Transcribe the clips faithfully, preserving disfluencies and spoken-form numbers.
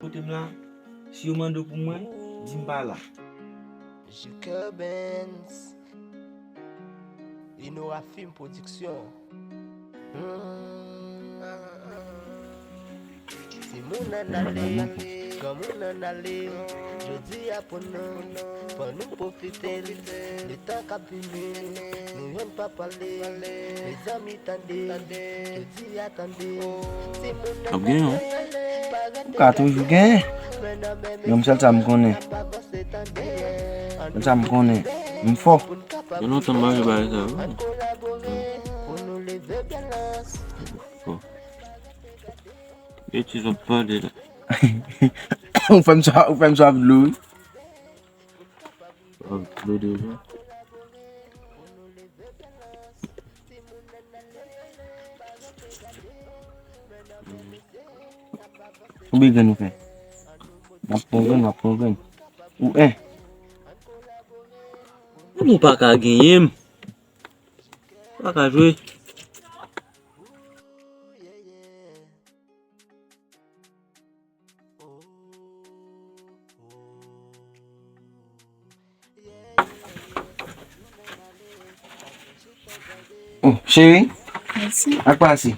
Kote m la, si yo mande w pou mwen, di m pa la. Jikè Benz, Inora Film Production. Hmm. Timoun ann ale, granmoun ann ale. Jodi a pou nou, fò nou pwofite l. Letan k ap vini, nou youn p ap pale. Mezanmi, tande, jodi a, tande. Timoun ann ale, parèt. Ou ka toujou genyen. Menm sèl sa m konnen. Sèl sa m konnen. M fò. Gen lontan m pa jwe bagay sa yo. Fò. Betiz w ap pale la. Ou fè m swa, ou fè m swa dlo, wi. Swa dlo deja. Konbyen grenn ou fè? M ap pran grenn, m ap pran grenn. Ou en. Ou pa ka genyen m. Ou pa ka jwe. Oh, cheri, Mèsi. Ak pase.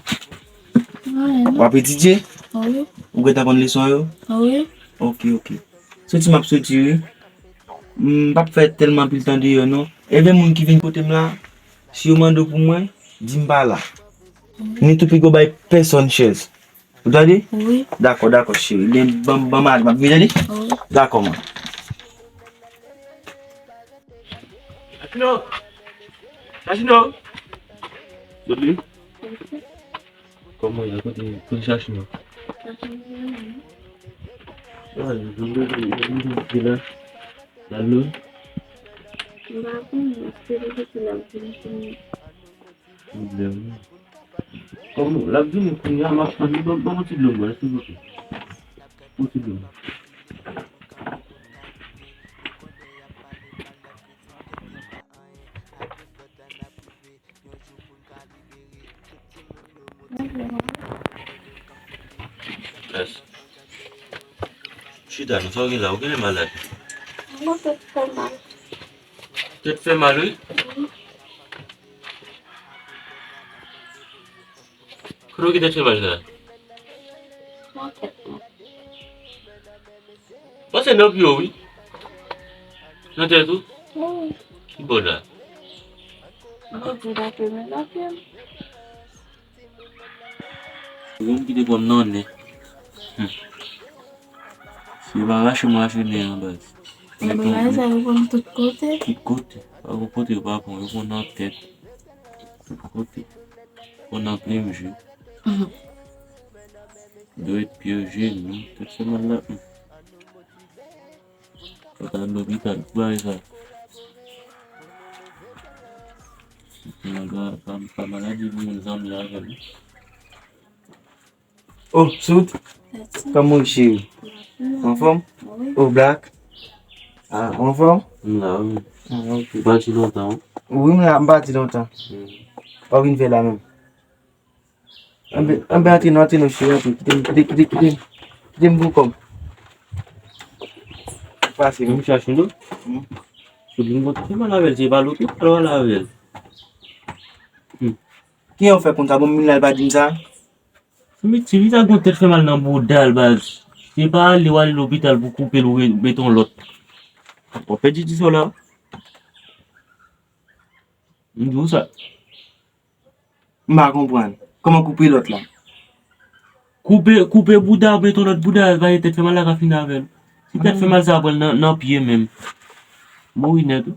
Anyen, W ap etidye? Wi. Ou gentan konn leson yo? Wi. Ok, ok. Soti m ap soti, wi. M p ap fè tèlman anpil tan deyò, non. Enben, moun ki vin kote m la, si yo mande w pou mwen, di m pa la. Ni tou pigo bay pèsonn chèz. Ou tande? Wi. Dakò, dakò, cheri. Ebyen, ban, ban m ale, m ap vini, tande? Wi. Dakò, man. Achino! Achino! Dodli? Kòman ye? Kote, kote Chachino? Ah, yo vin de, yo vin de la. Alo? M pa konnen, èske li soti la pou li fini? Pwoblèm. Kòman? L ap vini kounye a, m ap tann li. Ban, ban m yon ti dlo bwè, silvouplè. Yon ti dlo. Yes. Chita, non, sa w gen la, ou genlè malad. Mwen tèt fè mal. Tèt fè mal, wi. Kote w gen tèt fè mal sa? Nan tèt mwen. Panse nan pye w, wi. Nan tèt ou? Wi. Ki bò la? Mwen di la ke men nan pye m. Ou menm ki te pran m nan nen. Hmm. Si yo pa rache m, rache nen an, baz. Men bagay sa yo pran m tout kote. Tout kote. Pa yon kote yo pa pran, yo pran nan tèt. Tout kote. Pran nan plim je. Dwèt, pye, jenou, tèt fè mal la. Hmm. Fò ta al lopital pou bagay sa. Nan pa, pa, pa maladi pou moun zanmi avè l. Oh, Soud, kòman w ye, cheri? Anfòm? Oh, Black. Ah, anfòm? M la, wi. Ah, ok. Ou pati lontan, wi. Wi, m la, m pati lontan. Hmm. Ou vin fè la menm? Anben, anben, antre non, antre non, cheri, antre. Kite m, kite, kite, kite m. Kite m pou kòm. Pase, wi. M chache nou. Hmm. Sou li, m kontre mal avè l, se pa lopital w al avè l. Hmm. Kijan w fè konn sa? Bon, m vin la, l pa di m sa. Fimi ti, li ta gon tèt fè mal nan bouda l, baz. Se pa ale w ale lopital pou koupe l ou re-, mete yon lòt. W ap pèdi ti sa w la. M di w sa. M pa konprann. Kòman koupe lòt la? Koupe, koupe bouda, mete yon lòt bouda, va tèt fè mal la ka fini avè l. Si tèt fè mal sa pran l nan, nan pye menm. Mouri nèt wi.